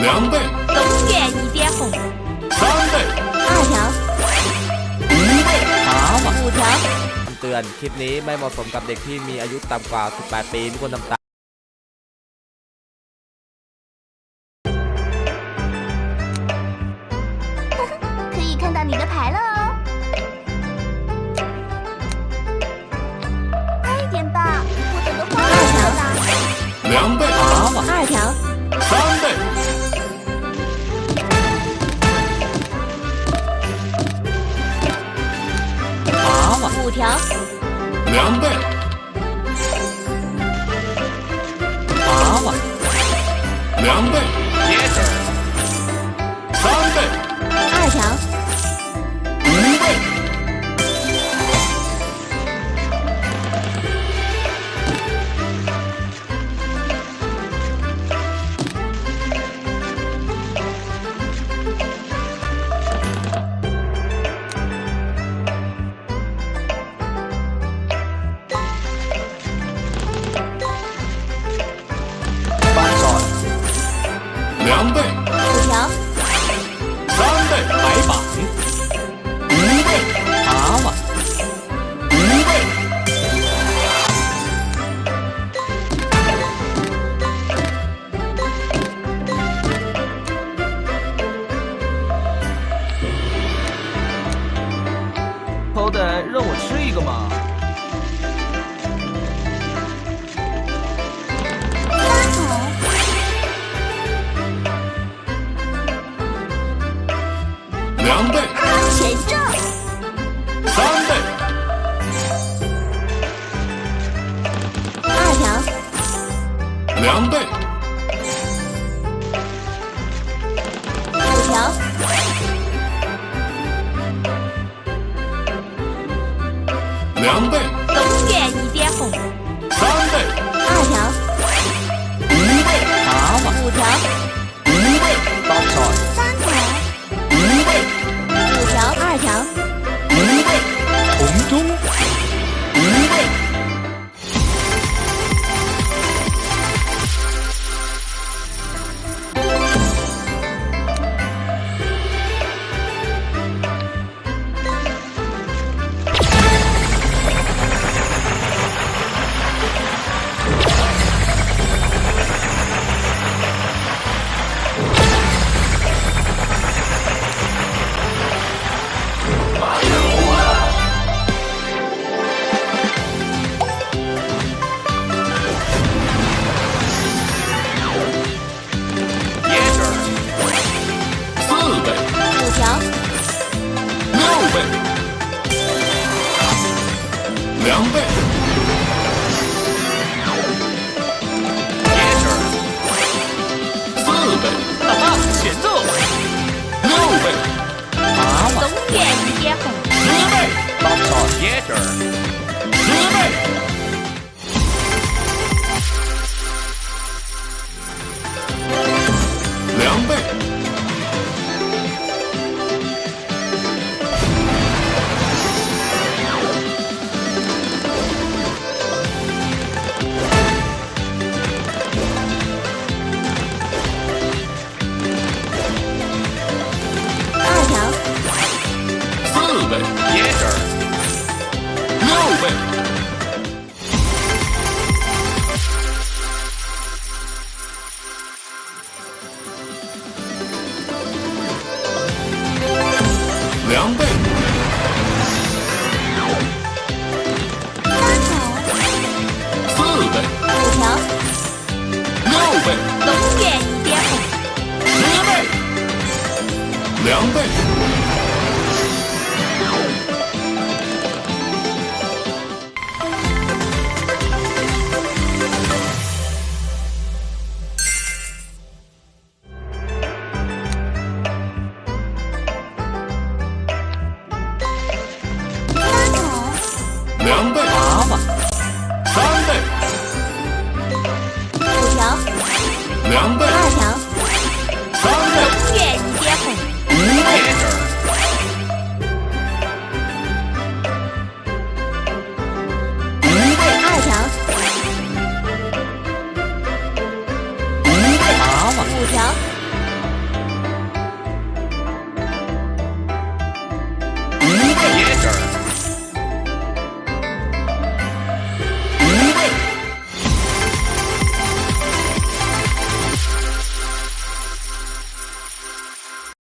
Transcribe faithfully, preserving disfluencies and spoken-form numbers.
两倍。东岳一点红。三倍。二条。五倍。好嘛。五条。 คำเตือน คลิปนี้ไม่เหมาะสมกับเด็กที่มีอายุต่ำกว่า สิบแปด ปี ไม่ควรทำตาม 可以看到你的牌了哦。快一点吧，我等得慌死了。两倍。二条。三倍。五条。两倍。 两倍。三倍。二条。五倍。 两倍。五条。三倍。白板。五倍。好嘛。五倍。 好歹让我吃一个嘛。两倍。全中。三倍。二条。两倍。五条。两倍。东岳一点红。三倍。二条。五倍。好嘛。五条。 五倍。三条。五倍。五条。二条。五倍。红中。五倍。四倍。五条。六倍。两倍。四倍。大棒，选中。六倍。好嘛。东岳一点红。十倍。大棒，接着。十倍。 两倍。二条。四倍。六倍。 两倍。三条。四倍。五条。六倍。东岳一点红。十倍。两倍。 两倍。三倍。五条。两倍。二条。三倍。东岳一点红。五倍。五倍。二条。五倍。好嘛。五条。